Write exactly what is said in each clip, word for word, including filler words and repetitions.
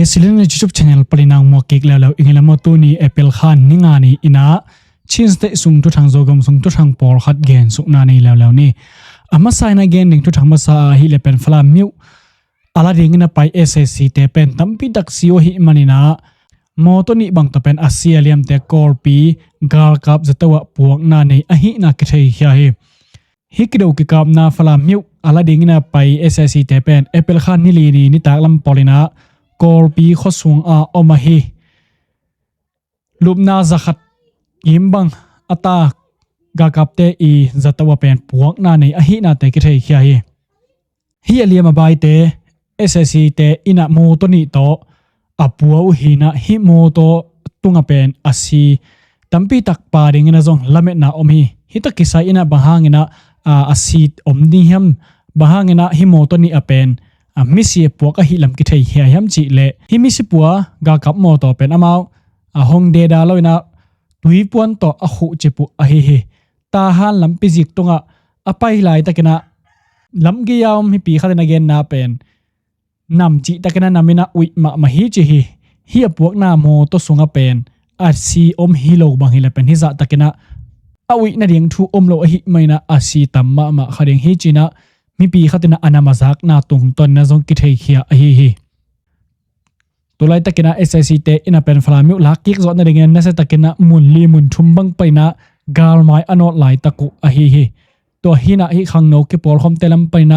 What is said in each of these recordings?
Silin YouTube channel panin a muak kik leuleu ing ei. Lamah tuni April kha ni nga ni in ah Chin State sung thuthang, Zogam sung thuthang pawlkhat gensukna nei leuleu ni. A masa in a gen ding thuthang masa ahih leh pen Falam myo a la dingin a pai SAC te pen tampi tak si uh ahih manin ah mawtaw nih bang tawh pen a si a liamte Kawlpi galkap zato ah puakna nei ahihna kitheikhia hi. Hih kido kikapna Falam myo a la dingin a pai SAC te pen April kha ni li ni nitak lam pawl in ah Kawlpi khuasung ah om ahi lupna zakhat kim bang a ta galkapte i zato ah pen puakna nei ahihnate kitheikhia hi. Hih a liam a baite SAC te in ah mawtaw nih tawh a pua uh hi in ah hih mawtaw tungah pen a si tampi tak pa dingin a zong lametna om hi. Hih tawh kisai in ah bang hangin ah a si om ding hiam, bang hangin ah hih mawtaw nih a pen a misi a puak ahih lam kitheikhia hiam cih leh hih misi pua galkap mawtaw pen amau a hong deda lo in ah tuipuan tawh a khuhcip uh ahi hi. Tahan lampi zik tungah a pai laitakin ah lamgei a om mipi khat in a genna pen nam cihtakin a nam in ah uih mahmah hi ci hi. Hih a puakna mawtaw sungah pen a si om hi lo bang hi leh pen hih zahtakin ah a uih nading thu om lo ahih manin ah a si tam mahmah kha ding hi ci in ah mipi khat in ah a nam a zakna tungtawn in a zong kitheikhia ahi hi. Tulaitakin ah SAC te in ah pen Falam myo lak kik zawh nadingin ah nasiatakin ah mun li mun thum bang pai in ah galmai a nawt laitak uh ahi hi. Tua hi in ah hih khangno kipawlkhawmte lam pai in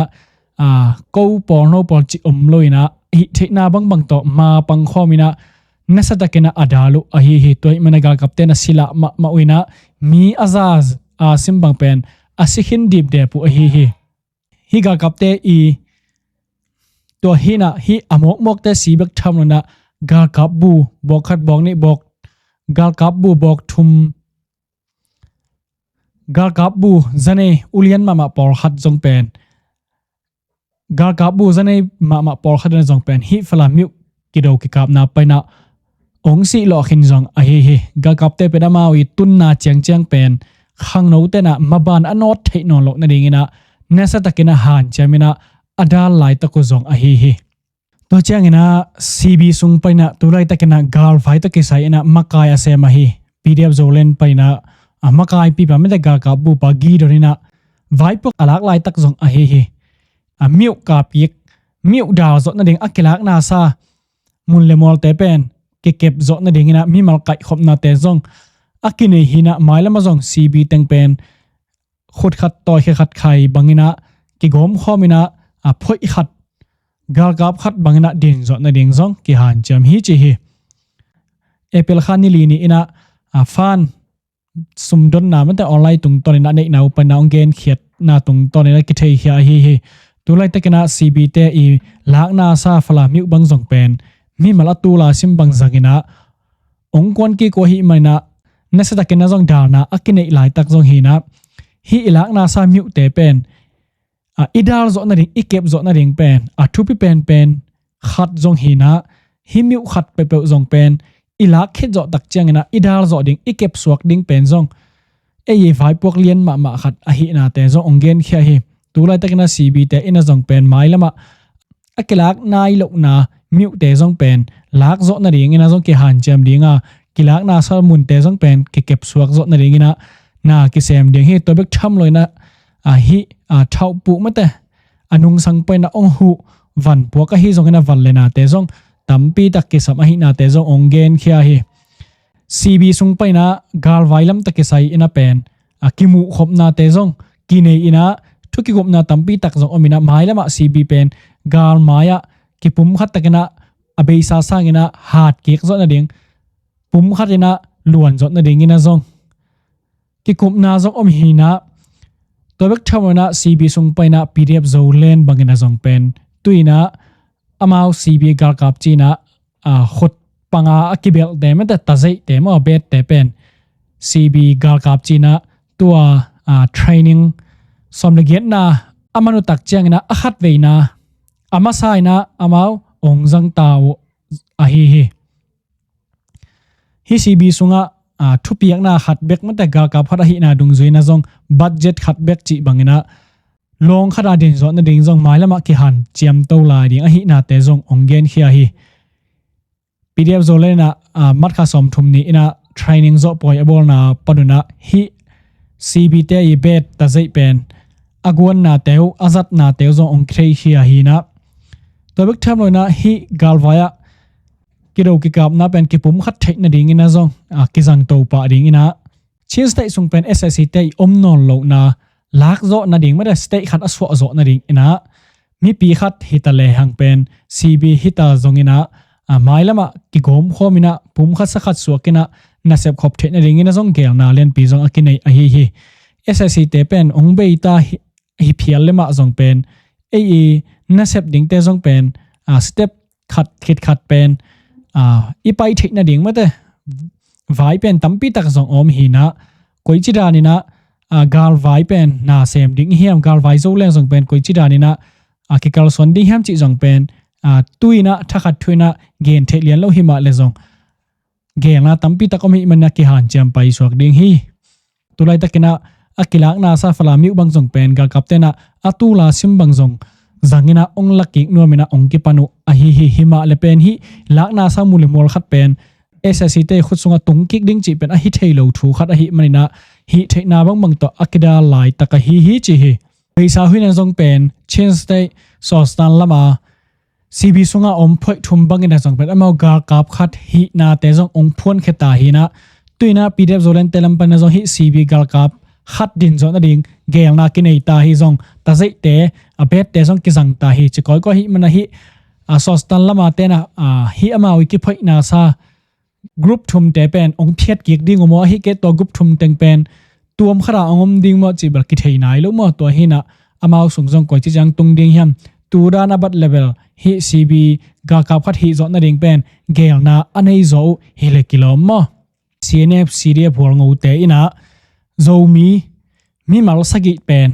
ah ko pawl no pawl cih om lo in ah hih theihna bangbang tawh ma pangkhawm in ah nasiatakin ah a dal uh ahi hi. Tua ahih manin ah galkapte in a si lah mahmah uh in ah mi a za a sim bang pen a si khin dipdep uh ahi hi. Hih galkapte i tua hi in ah hih a mawkmawkte si bek tham lo in ah galkap bu bawk khat, bawk nih, bawk, galkap bu bawk thum, galkap bu zanei ulian mahmah pawlkhat zong pen, galkap bu zanei mahmah pawlkhat in a zong pen hih Falam myo kido kikapna pai in ah ong sih lawh khin zong ahi hi. Galkapte pen amau i tunna ciangciang pen khangnote in ah maban a nawt theih nawn loh nadingin ah nasiatakin ah hanciam in ah a dal laitak uh zong ahi hi. Tua ciangin ah CB sung pai in ah tulaitakin ah galvai tawh kisai in ah makai a sem ahi PDF Zoland pai in ah a makaipipa mite galkap bupa Gideon in ah vaipuak a lak laitak zong ahi hi. A myo kapkik, myo dal zawh nading a kilakna sa mun le mualte pen kikep zawh nadingin ah mimal kaihkhopnate zong a kinei hi in ah mailam ah zong CB teng pen khut khat tawikhe khat khai bangin ah kigawmkhawm in ah a phoih khat, galkap khat bangin ah din zawh nading zong kihanciam hi ci hi. April kha ni li ni in ah a fan sumdonna mate online tungtawn in ah neihna uh pan in ah hong genkhiatna tungtawn in ah kitheikhia ahi hi. Tulaitakin ah CB te i lakna sa Falam myo bang zong pen mimal a tul a sim bang zangin ah hong kuan kik uh ahih manin ah nasiatakin ah zong dalna a kineih laitak zong hi in ah hih i lakna sa myote pen a i dal zawh nading, i kep zawh nading pen a thupi penpen khat zong hi in ah hih myo khat peuhpeuh zong pen i lak khit zawh tak ciangin ah i dal zawh ding, i kep suak ding pen zong ei i vaipuak lian mahmah khat ahihnate zong hong genkhia hi. Tulaitakin ah CB te in ah zong pen mailam ah a kilak nai lohna myote zong pen lak zawh nadingin ah zong kihanciam ding a, kilakna sa munte zong pen kikep suak zawh nadingin ah na kisem ding hi. Tua bek tham lo in ah a hih a thauhpuh mate a nungsang pai in ah hong huh vanpuak ahi zongin ah van le nate zong tampi tak kisam ahihnate zong hong genkhia hi. CB sung pai in ah galvai lam tawh kisai in ah pen a kimuhkhopnate zong kinei in ah thu kigupna tampi tak zong om in ah mailam ah CB pen galmai ah kipumkhat takin ah a beisa sangin ah hatkik zawh nading, pumkhat in ah luan zawh nadingin ah zong kikupna zong om hi in ah tua bek tham lo in ah CB sung pai in ah PDF Zoland bangin ah zong pen tu in ah amau CB galkap ci in ah a khut panga a kibelhte mate tazeihte maw a bette pen CB galkap ci in ah tua a training sawm le giatna a man uh tak ciangin ah a khatveina a masa in ah amau hong zangta uh ahi hi. Hih CB sungah a thupiakna khat bek mate galkap khat ahihna dungzui in ah zong budget khat bek cih bangin ah lawng khat a din zawh nading zong mailam ah kihanciam to lai ding ahihnate zong hong genkhia hi. PDF Zoland in ah, ah, March kha sawmthum ni in ah training zawh pawi a bawlna panun ah hih CB te i bet tazeih pen a guannate uh, a zatnate uh zong hong kitheikhia hi in ah, tua bek tham lo in ah hih galvai ah kido kikapna pen kipumkhat theih nadingin ah zong, ah, kizangto pah dingin ah Chin State sung pen SAC te i om nawn lohna lak zawh nading, mate, state khat a suah zawh nadingin ah mipi khat hi ta lehang pen, CB hi ta zongin ah, ah, mailam ah kigawmkhawm in ah pumkhat sakhat suak in ah nasep khop theih nadingin ah zong geelna lianpi zong a kinei ahi hi. SAC te pen hong bei ta hi, hi phial le mah zong pen, ei i nasep dingte zong pen, ah, step khat khit khat pen, ah, i pai theih nading, mate, vai pen tampi tak zong om hi in ah, koici danin ah, ah, galvai pen na sem ding hiam, galvai zo leng zong pen koici danin ah, ah, kikalsuan ding hiam cih zong pen, ah, tu in ah thakhat thu in ah gen theih lian lo hi mah le zong geelna tampi tak om hi manin ah kihanciam paisuak ding hi. Tulaitakin ah a kilakna sa Falam myo bang zong pen galkapte in ah a tul a sim bang zong zangin ah hong la kik nuamin ah hong kipan uh ahi hi. Hi mah le pen hih lakna sa mu le mual khat pen SAC te khut sungah tung kik ding cih pen a hi thei lo thu khat ahi manin ah hih theihna bangbang tawh a kidal laitak ahi hi ci hi. Beisa Huin in ah zong pen Chin State Sostan lam ah CB sungah om phoih thum bangin ah zong pen amau galkap khat hihnate zong hong phuankhia ta hi in ah, tu in ah PDF Zoland te lam panin ah zong hih CB galkap khat din zawh nading geelna kinei ta hi. Zong tazeihte, a bette zong kizang ta hi ci kawikawi hi manin ah hih, ah, Sostan lam a te in ah, ah, hih amau i kiphoihna sa group thumte pen hong phiat kik ding uh maw, ahih kei leh tua group thum teng pen tuam khat ah hong om ding maw cih bel kithei nai lo maw. Tua hi in ah amau sung zong koici ciang tung ding hiam, tu dan a bat le bel hih CB galkap khat hih zawh nading pen geelna a nei zaw uh hi le kilawm maw. CNF CDF Hualngote in ah Zomi mimal sagih pen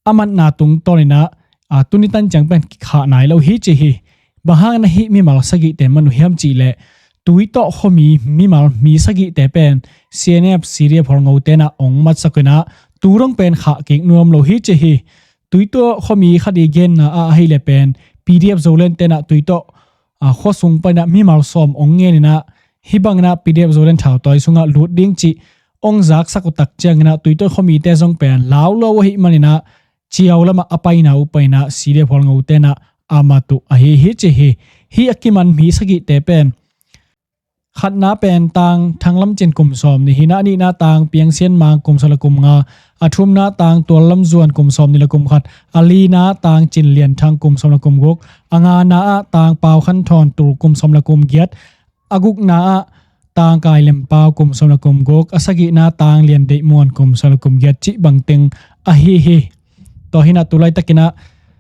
a matna tungtawnin ah, ah, tuni tan ciang pen kikhah nai lo hi ci hi. Bang hangin ah hih mimal sagihte man uh hiam cih leh, Tuitawh khuami mimal mi sagihte pen CNF CDF Hualngote in ah hong matsak uh in ah, tu dong pen khah kik nuam lo hi ci hi. Tuitawh khuami khat i genna ah ahih leh pen PDF Zoland te in ah Tuitawh, ah, khua sung panin ah mimal sawm hong ngen in ah, hih bangin ah PDF Zoland thautawi sungah lut ding cih hong zaksak uh tak ciangin ah Tuitawh khuamite zong pen lau lo ahih manin ah ciau lamah a paina uh panin ah CDF Hualngote in ah a mat uh ahi hi ci hi. Hih a kiman mi sagihte pen, khatna pen Tang Thang Lam Cin kum sawm nih hi in ah, a nihna Tang Piang Sian Mang kum sawm le kum nga, a thumna Tang Tual Lam Zuan kum sawm nih le kum khat, a lina Tang Cin Lian Thang kum sawm le kum guk, a ngana ah Tang Pau Khan Thawn Tul kum sawm le kum giat, a gukna ah Tang Kai Lem Pau kum sawm le kum guk, a sagihna Tang Lian Deih Muan kum sawm le kum giat cih bangteng ahi hi. Tua hi in ah tulaitakin ah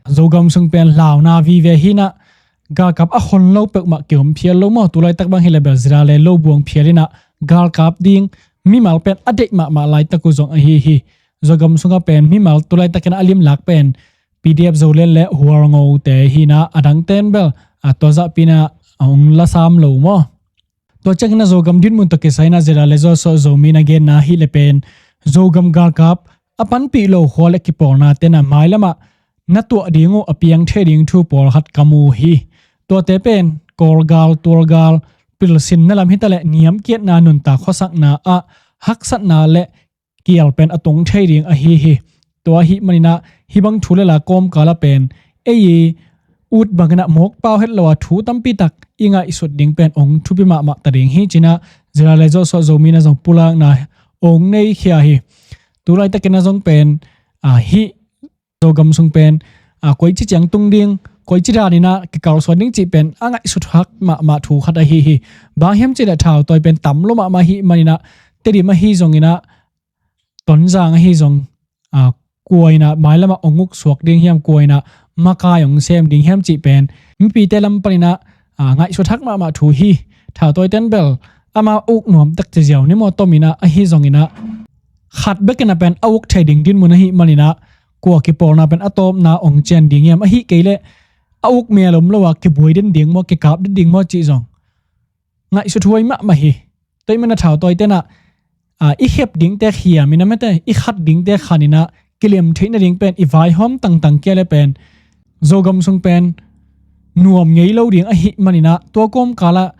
Zogam sung pen launa vive hi in ah, galkap a hon lo peuhmah kiom phial lo maw. Tulaitak bang hi leh bel zira le lo buang phial in ah galkap ding mimal pen a deih mahmah laitak uh zong ahi hi. Zogam sungah pen mimal tulaitakin ah a limlak pen PDF Zoland le Hualngote hi in ah, a dangten bel, ah, tua zahpi in ah hong la sam lo maw. Tua ciangin ah Zogam dinmun tawh kisai in ah zira le zawsawh Zomi in a genna ahih leh pen Zogam galkap a panpih lo khua le kipawlnate in ah mailam ah na tuah ding uh a piang thei ding thu pawlkhat ka mu hi. Tuate pen Kawlgal, Tualgal, pilsinna lam hi ta leh niamkiatna nuntak khuasakna ah haksatna le kial pen a tung thei ding ahi hi. Tua ahih manin ah hih bang thu le la kawmkal ah pen ei i ut bangin ah mawk pau het lo a thu tampi tak i ngaihsut ding pen hong thupi mahmah ta ding hi ci in ah zira le zawsawh Zomi in ah zong pulakna hong neikhia hi. Tulaitakin ah zong pen, ah, hih Zogam sung pen, ah, koici ciang tung ding, koici danin ah kikalsuan ding cih pen a ngaihsut hak mahmah thu khat ahi hi. Bang hiam cih leh thautawi pen tam lo mahmah ahih manin ah, Tedim ahi zongin ah, Tonzang ahi zong, ah, kua in ah mailam ah hong uk suak ding hiam, kua in ah makai hong sem ding hiam cih pen mipite lam panin ah, ah, ngaihsut hak mahmah thu hi. Thautawite'n bel amau a uk nuam tak ci ziau ni maw, tom in ah, ahi zongin ah khat bekin ah pen a uk thei ding dinmun ahih manin ah, kua kipawlna pen a tawpna hong cian ding hiam, ahih kei leh a uk mel om lo a kibuai den ding maw, kikap den ding maw cih zong ngaihsut huai mahmah hi. Tua ahih manin ah thautawite'n ah, ah, i khep dingte khiam in ah, mate, i khat dingte khan in ah kilem theih nading pen i vaihawm tangtang kei leh pen Zogam sung pen nuam ngei lo ding ahih manin ah, tua kawmkal ah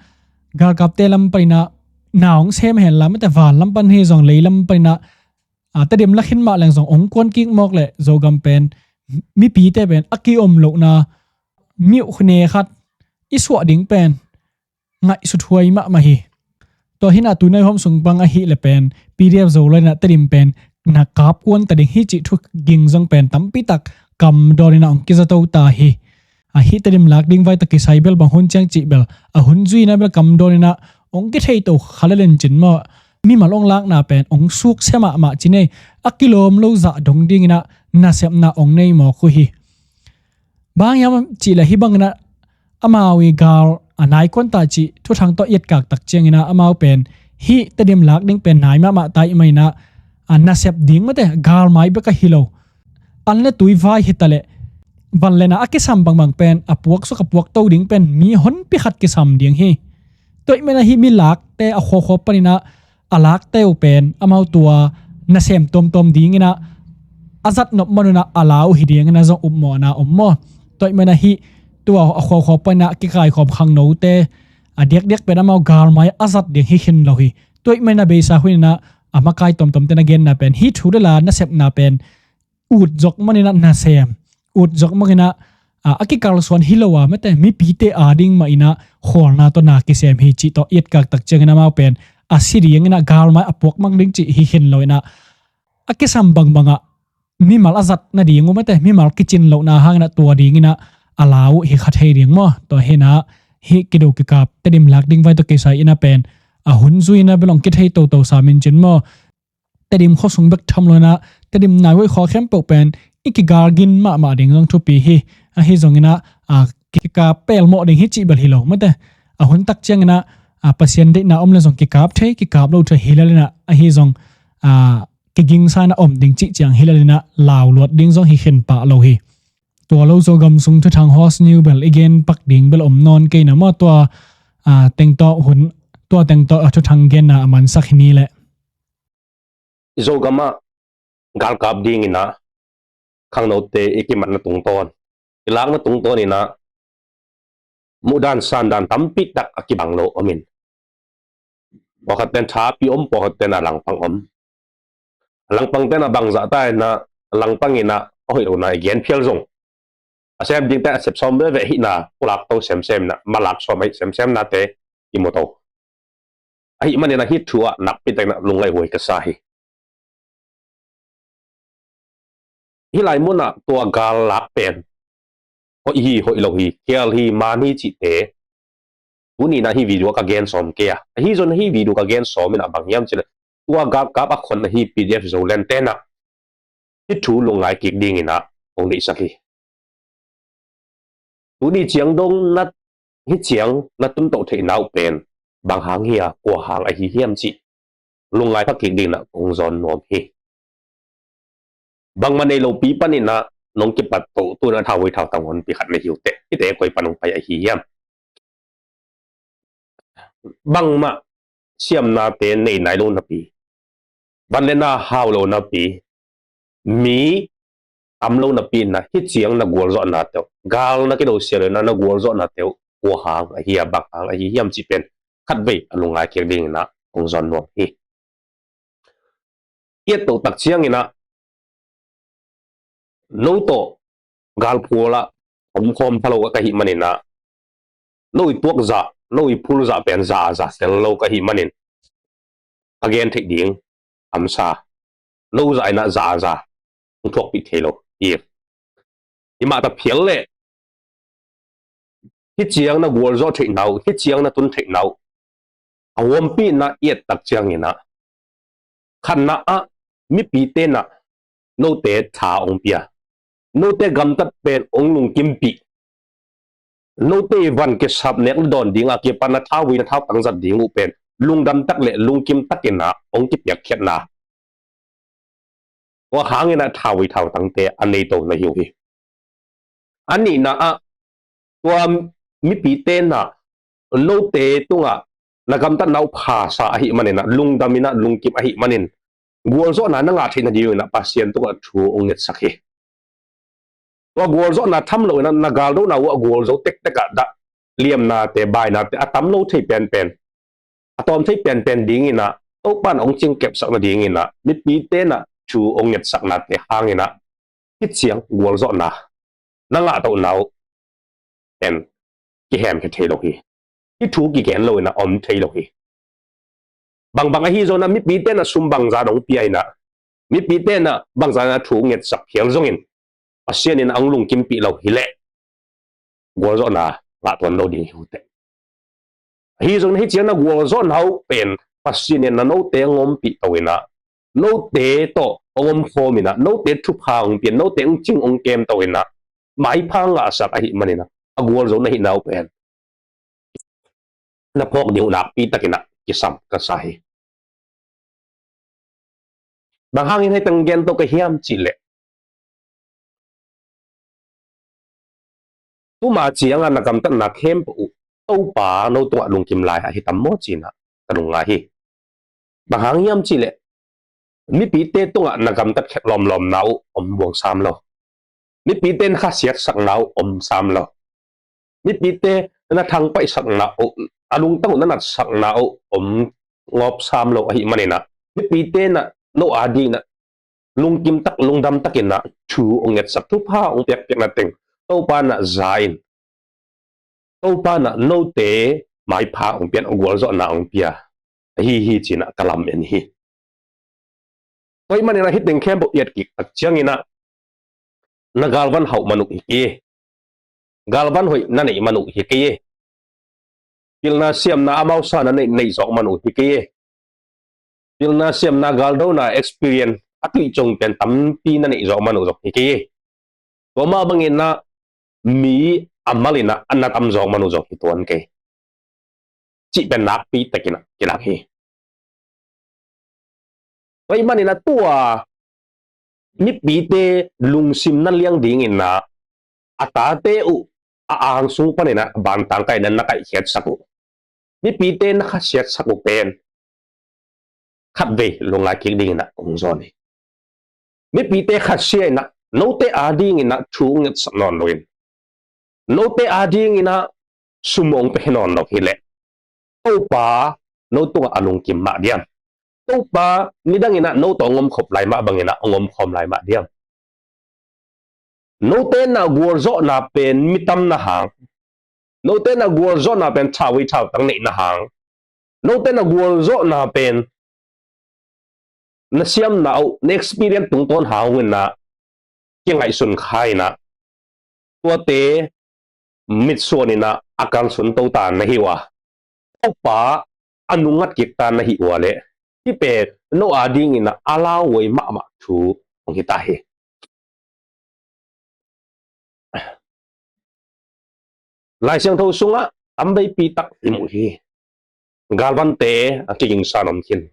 galkapte lam paninah na hong sem hen la, mate, van lam pan hi zong lei lam paninah, a, Tedim lakhin mah leng zong hong kuan kik mawk leh Zogam pen mipite pen a kiom lohna miuh ne khat i suah ding pen ngaihsut huai mahmah hi. Tua hinah tunai huam sung bang ahih le pen P D F Zoland inah Tedim pen na kap kuan ta ding hi cih thu ging zong pen tampi tak kam dawn inah hong kiza to ta hi. A, hih Tedim lak ding vai tawh kisai bel bang hun ciang cih bel a hun zui inah bel kam dawn inah hong kithei to kha le lencin maw, mimal hong lakna pen hong suk sia mahmah ci nei, a kilawm lo zah dong ding inah nasepna hong nei mawk uh hi. Bang hiam cih leh hih bang inah amau i gal a nai kuan ta cih thuthang tawh i etkak tak ciang inah amau pen hih Tedim lak ding pen nai mahmah ta ih mah inah, a, nasep ding, mate, galmai bek a hi lo, an le tui vai hi ta leh van le na a kisam bangbang pen a puak suk a puak to ding pen mi honpi khat kisam ding hi. Tua ih mah inah hih mi lakte a khuakhua paninah a lakte uh pen amau tua nasem tuamtuam ding inah a zat nop man unah a la uh hi ding inah zong upmawhna om maw. Tua ih mah inah hih tua a khuakhua paninah kikaikhawm khangnote a diakdiak pen amau galmai a zat ding hi khin lo hi. Tua ih mah inah beisa hun inah a makai tuamtuamte na genna pen hih thu le la nasepna pen ut zok man inah nasem, ut zok man inah, a, a kikalsuan hi lo a, mate, mipite a ding mah inah khawlna tawh na kisem hi cih tawh i etkak tak ciang inah amau pen a si ding inah galmai a puak mang ding cih hi khin lo inah a kisam bangbangah mimal a zat nading uh, mate, mimal kicin lohna hang inah tua ding inah a la uh hi kha thei ding maw. Tua hinah hih kido kikap Tedim lak ding vai tawh kisai inah pen a hun zui inah bel hong kithei toto sam in cin maw. Tedim khuasung bek tham lo inah Tedim naihuai khua khempeuh pen i kigal gin mahmah ding zong thupi hi. Ahi zong inah, a, kikap pelmawh ding hi cih bel hi lo, mate. A hun tak ciang inah, a, Pasian deihna om le zong kikap thei, kikap lo thei hi lel inah, ahi zong, a, kigingsa inah om ding cih ciang hi lel inah lauluat ding zong hi khin pah lo hi. Tua lo Zogam sung thuthang host niu bel i gen pak ding bel om nawn kei na maw, tua, a, teng tawh hun, tua teng tawh, a, thuthang genna a mansak hi ni leh. I Zogam ah galkap ding inah khangnote i kimatna tungtawn, i lakna tungtawn inah muhdan sandan tampi tak a kibang lo om in, pawlkhat ten thapi om, pawlkhat ten a langpang om. A langpang ten a bangzah ta inah a langpang inah a hoih lohna i gen phial zong a sem dingte a sep sawm veve hihna, pulak to semsem inah malak sawm ahi semsemnate i mu to. Ahi maninah hih thu ah nakpi tak inah lungngaih huai ka sa hi. Hih lai munah tua gal lak pen hoih hi, hoih lo hi, khial hi, man hi cihte tuni inah hih video ah ka gen sawm kei a. Ahi zong hih video ka gen sawm inah bang hiam cih leh tua galkap a khon ahi P D F Zoland tenah hih thu lungngai kik ding inah kong deihsak hi. Tuni ciang dong na, hih ciang na tuntoh theihna uh pen bang hang hi a, kua hang ahi hiam cih lungngai phak kik ding inah kong zawn nuam hi. Bangmah nei lopi pan inah nong kipat toh tu inah thauvui thautang honpi khat na hi uh teh, hihte koi pan hong pai ahi hiam? Bangmah siamnate nei nai lo napi, van le na hau lo napi, mi tam lo napi inah hih ciang na gualzawhnate uh, gal na kido sia lo inah na gualzawhnate uh kua hang ahi a, bang hang ahi hiam cih pen khatvei a lungngai kik ding inah kong zawn nuam hi. I et toh tak ciang inah no tawh galphual ah omkhawm pha lo ka hih man inah no i tuak zah, no i phul zah pen za a za sel lo ka hih manin ka gen theih ding amsa, no zah inah za a za hong thuakpih thei lo hi. Himah ta phial leh hih ciang na gualzawh theihna uh, hih ciang na tun theihna uh a huampi inah i et tak ciang inah khatna ah mipi tenah note tha hong pia, note gamtat pen hong lungkimpih, note i van kisap nek le dawn ding a kipan na thauvui na thautang zat ding uh pen lungdam tak le lungkim tak inah hong kipiakkhiatna, tua hang inah thauvui thautangte a nei to na hi uh hi. A nihna ah tua mipi tenah note tungah na gamtatna uh phasa ahi man inah, lungdam inah lungkim ahi manin gualzawhna na ngah theih nading inah Pasian tungah thu hong ngetsak hi. Tua gualzawhna tham lo inah na galdona uh a gualzo tektek ah dah liamnate, bainate a tam lo thei penpen, a tawm thei penpen dinginah Topa in hong cingkepsak nadinginah mipite inah thu hong ngetsaknate hanginah hih ciang gualzawhna na ngahtohna uh pen kihemkhia thei lo hi. Hih thu kigen lo inah om thei lo hi. Bangbang ahi zongin ah mipite inah sum bangzah dong pia inah, mipite inah bangzah inah thu ngetsak phial zongin Pasian inah hong lungkimpih lo hileh gualzawhna ngah tuan lo ding hi uh teh. Ahi zongin hih ciang na gualzawhna uh pen Pasian inah note hong ompih to inah, note tawh hong omkhawm inah, note thupha hong pia, note hong cing hong kem to inah maipha ngahsak ahih maninah a gualzo na hihna uh pen na phawk ding uh nakpi takinah kisam ka sa hi. Bang hangin hei tang gen to ka hiam cihleh, tuma ciangah na gamtatna khempeuh uh Topa no tungah lungkim lai ahi tam maw cinah ka lungngai hi. Bang hang hiam cihleh, mipite tungah na gamtat khet lawmlawmna uh om buang sam lo. Mipite na khasiatsakna uh om sam lo. Mipite na thangpaihsakna uh, a lungtang uh na natsakna uh om ngawp sam lo ahih maninah mipite inah no adinginah lungkimtak lungdamtakinah thu hong ngetsak, thupha hong piakpiakna teng Topa inah za in, Topa inah note maipha hong pia, gualzawhna hong pia ahi hi cinah ka lam en hi. Tua ahih maninah hih teng khempeuh i et kik tak cianginah na galvan hauh man uh hi kei hi. Galvan hoih na neih man uh hi kei hi. Pilna siamna amausa na neih, neih zawk man uh hi kei hi. Pilna siamna galdona experience a tuih cong pen tampi na neih zawk man uh zong hi kei hi. Tua mah banginah mi a malinah a na tam zawk man uh zong hi tuan kei cih pen nakpi takinah kilang hi. Tua ahih maninah tua mipite lungsim na liang dinginah a tate uh a angsung paninah bantang kaihna na kaihkhiatsak uh, mipite na khasiatsak uh pen khatvei lungngai kik dinginah kong zawn hi. Mipite khasia inah note adinginah thu ngetsak nawn loin, note adinginah sum hong pia nawn lo hileh Topa no tungah a lungkim mah diam? Topa nidanginah no tawh hong omkhop lai mah banginah hong omkhawm lai mah diam? Note na gualzawhna pen mi tamna hang, note na gualzawhna pen thauvei thautang neihna hang, note na gualzawhna pen na siamna uh, na experience tungtawn hang inah kingaihsun kha inah tuate mitsuan inah a kalsun to ta na hi uh a, Topa a nungngat kik ta na hi uh a leh hih pen no adinginah a lauhuai mahmah thu hong hi ta hi. Lai Siangtho sungah tamveipi tak i muh hi. Galvante a kigingsan om khin.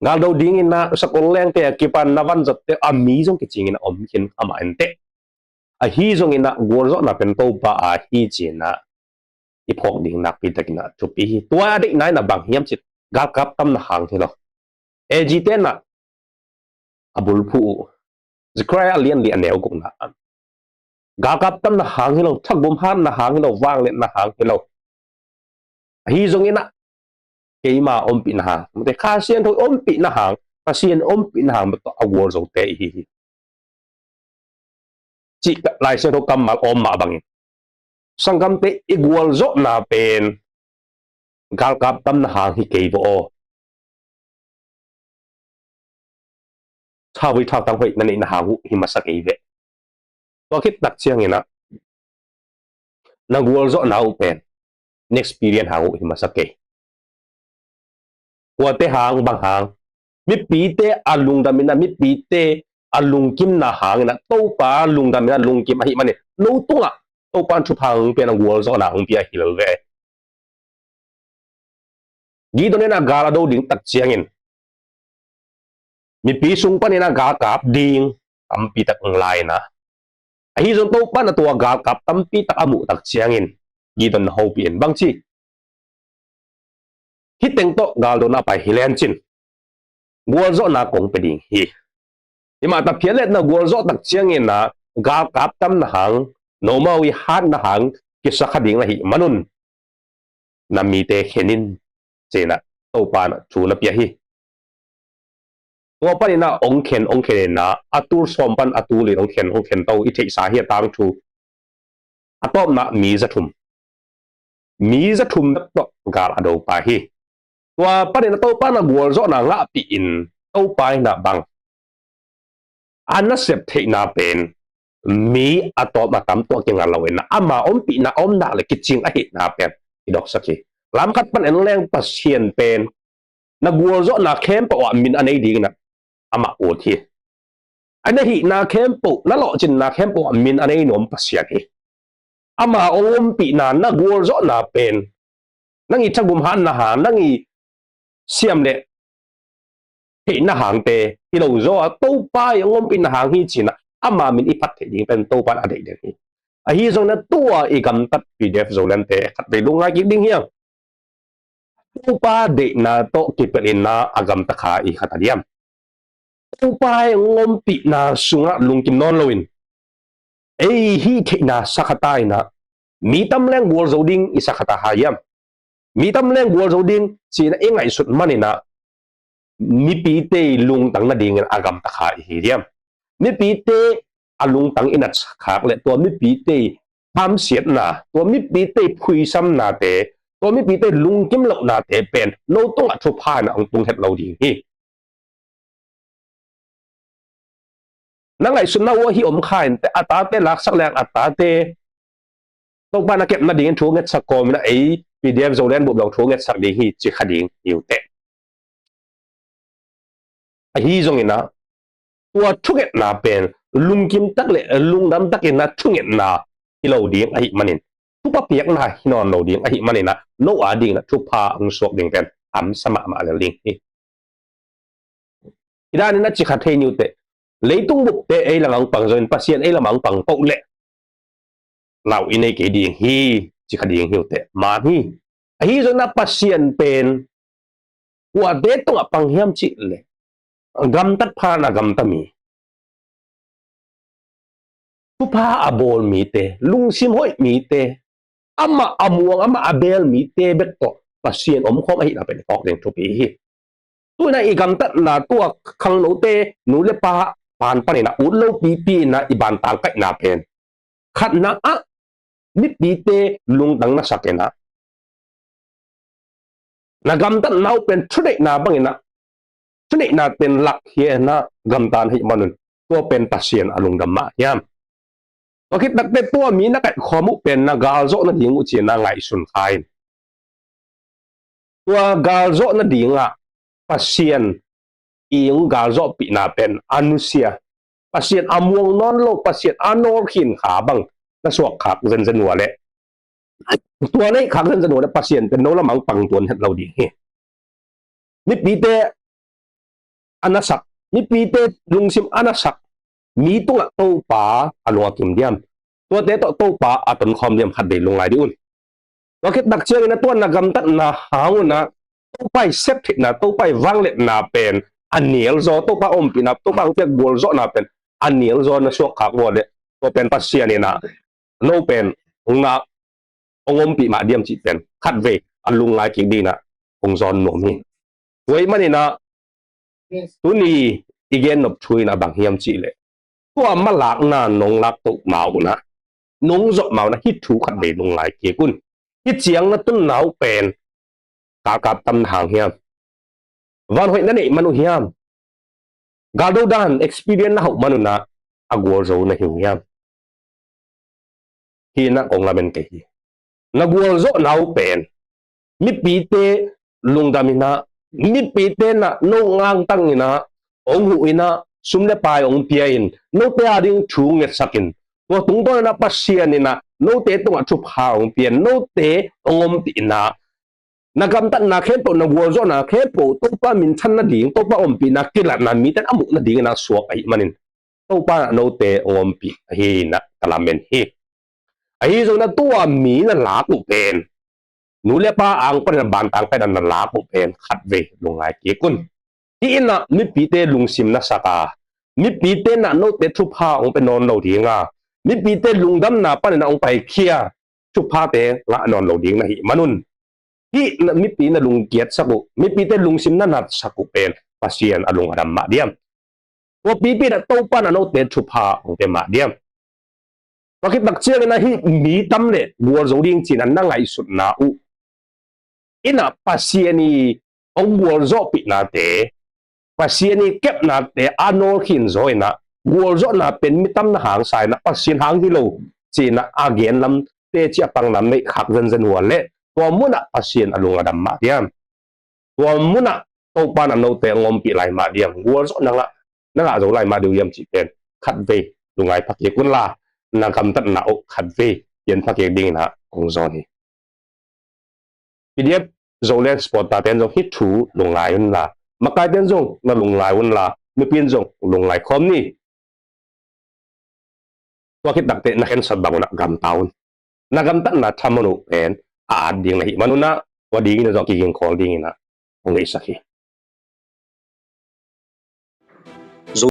Galdo dinginah sakol lengte a kipan na vanzatte a mi zong kicingin a om khin amah inteh. Ahi zonginah gualzawhna pen Topa a hi cinah i phawk ding nakpi takinah thupi hi. Tua a deihna inah bang hiam cih galkap tamna hang hi lo. A G tenah a bulphuh uh Zechariah a lian li a neu gukna ah galkap tamna hang hi lo, thagum hatna hang hi lo, vangliatna hang hi lo. Ahi zonginah keima ompihna hang, mate, Kha Siangtho ompihna hang, Pasian ompihna hang bek tawh a gualzote i hi hi. Cih Lai Siangtho kammal om mah bangin sanggamte i gualzawhna pen galkap tamna hang hi kei vaw aw. Thauvei thautang hoih na neihna hang uh hi masa kei veh. Tua khit tak cianginah na gualzawhna uh pen na experience hang uh hi masa kei. Kuate hang, bang hang? Mipite a lungdaminah, mipite a lungkimna hanginah Topa lungdaminah lungkim ahih manin no tungah Topa in thupha hong pia, na gualzawhna hong pia hi lo ve. Gideon inah gal a do ding tak ciangin mipi sung paninah galkap ding tampi tak hong la inah, ahi zong Topa in a tua galkap tampi tak a muh tak ciangin Gideon na hopih in bang ci? Hih teng tawh galdona pai hi lencin gualzawhna kong pia ding hi. Himah ta phial le na gualzawh tak cianginah galkap tamna hang, nomo i hatna hang, kisa kha ding na hih manun na mite khen in, ci-in ah Topa in ah thu na pia hi. Tua panin ah ong khen, ong khen in ah, a tul sawm pan a tul li-in ong khen, ong khen to, i theihsa hi a tangthu. A tawpna mi za thum, mi za thum bek tawh gal a do pah hi. Tua panin ah Topa in ah gualzawhna ngahpih in, Topa in ah bang a nasep theihna pen mi a tawp a tam tawh kinga lo in ah, ama ompihna a om nak le kicing ahihna pen i doksak hi. Lam khat pan en leng, Pasian pen na gualzawhna khempeuh ah min a nei dingin ah amah ut hi. A na hihna khempeuh, na lawhcinna khempeuh ah min a nei nuam Pasian hi. Ama ong ompihna, na gualzawhna pen nang i thagum hatna hang, nang i siam le theihna hangte hi lo zaw a, Topa i ong ompihna hang hi, ci-in ah ama min i phat theih ding pen Topa in a deih den hi. Ahi zongin ah tua i gamtat P D F Zolandte khatvei lungngai kik ding hi hang. Topa deihna tawh kipelh in ah a gamta kha i khat a diam? Topa i ong ompihna sungah lungkim nawn loin, ei hih theihna sa kha ta in ah, mi tam leng gualzo ding i sa kha ta hiam? Mi tam leng gualzo ding ci-in ah i ngaihsut manin ah, mipite i lungtang nadingin a gamta kha i hi diam? Mipite a lungtang i natsak khak le tua mipite i hamsiatna, tua mipite i phuisamnate, tua mipite i lungkim lohnate pen no tungah thupha in ah ong tung het lo ding hi. Na ngaihsutna uh ahi om kha in teh, a tate laksak leng a tate Topa in a kep nadingin thu ngetsak kawmin ah ei P D F Zoland bup lo thu ngetsak ding hi, ci kha ding hi uh teh. Ahi zongin ah tua thungetna pen lungkim tak le lungdam takin ah thungetna hi lo ding ahih manin, thupha piakna hi nawn lo ding ahih manin ah no a dingin ah thupha ong suak ding pen hamsa mahmah lel ding hi. Hi danin ah ci kha thei ni uh teh, leitung bupte ei lamah ong pang zongin Pasian ei lamah ong pang peuh leh lau i nei kei ding hi, ci kha ding hi uh teh, man hi. Ahi zongin ah Pasian pen kuate tungah pang hiam cih leh, gamtat pha in a gamta mi, thupha a bawl mite, lungsim hoih mite, amah a muang, amah a beel mite bek tawh Pasian omkhawm ahihna pen i phawk ding thupi hi. Tu-in ah i gamtatna, tua khangnote nu le pa pan panin ah ut lo pipi in ah i bantang kaihna pen, khatna ah mipite lungtang na sak in ah, na gamtatna uh pen thuneihna bangin ah, thuneihna pen lakkhia in ah gamta na hih manun, tua pen Pasian a lungdam mah hiam? Tua khit takteh tua mi na kaihkhawm uh pen na galzawh nading uh ci-in ah ngaihsun kha in. Tua galzawh nadingah Pasian i ong galzawhpihna pen a nusia, Pasian a muang nawn lo, Pasian a nawlkhin kha bang na suak khak zenzen uh leh, tua na hih khak zenzen uh leh Pasian pen no lamah ong pang tuan het lo ding hi. Mipite a na sak, mipite lungsim a na sak mi tungah Topa a lung a kim diam? Tuate tawh Topa a tonkhawm diam, khatvei lungngai dih un. Tua khit tak ciangin ah tua na gamtatna hang un ah Topa i sep theihna, Topa i vangliatna pen a nial zaw, Topa ompihna, Topa hong piak gualzawhna pen a nial zaw na suak khak uh leh, tua pen Pasian in ah no pen hong na, hong ompih mah diam cih pen khatvei a lungngai kik dingin ah hong zawn nuam hi. Tua ahih manin ah tuni i gen nop thu in ah bang hiam cih leh, tua malakna nong lak toh ma un ah, nong zawh ma un ah hih thu khatvei lungngai kik un. Hih ciang na tunna uh pen galkap tam na hang hiam? Van hoih na neih man uh hiam? Galdo dan experience na hauh man un ah a gualzo na hi uh hiam? Hi in ah kong lamen kei hi. Na gualzawhna uh pen mipite lungdam in ah, mipite in ah no angtang in ah, hong huh in ah, sum le pai hong pia in, note a ding thu ngetsak in, tua tungtawn in ah Pasian in ah note tungah thupha hong pia in, note hong ompih in ah, na gamtatna khempeuh, na gualzawhna khempeuh Topa minthan nading, Topa ompihna kilatna mite in a muh nadingin ah suak ahih manin, Topa in ah note hong ompih ahi in ah ka lamen hi. Ahi zongin ah tua mi na lak uh pen, nu le pa ang panin ah bantang pen ah na lak uh pen khatvei lungngai kik un. Hih in ah mipite lungsim na sak a, mipite in ah note thupha hong pia nawn lo ding a, mipite lungdamna panin ah hong paikhia, thuphate ngah nawn lo ding na hih manun, hih na, mipi na lungkiatsak uh, mipite lungsim na natsak uh pen Pasian a lung a dam mah diam? Tua pipi na Topa na note thupha hong pia mah diam? Tua khit tak ciangin ah hih mi tam le gualzo ding ci-in ah na ngaihsutna uh in ah Pasian i hong gualzawhpihnate, Pasian i kepnate a nawlkhin zaw in ah gualzawhna pen mi tam na hangsa in ah Pasian hang hi lo ci-in ah a gen lamte ci a pang lam neih khak zenzen uh a leh tua mun ah Pasian a lung a dam mah diam? Tua mun ah Topa na note hong ompih lai mah diam? Gualzawh na ngah, na ngah zo lai mah ding uh hiam cih pen khatvei lungngai phakik un la, na gamtatna uh khatvei pian phakik dingin ah kong zawn hi. P D F Zoland supporter ten zong hih thu lungngai un la, makai ten zong na lungngai un la, mipi in zong lungngai khawm ni. Tua khit tak teh na khensat bang un ah gamta un. Na gamtatna thaman uh pen a at ding na hih manun ah tua dingin ah zong kiging khawl dingin ah hong ngeihsak hi.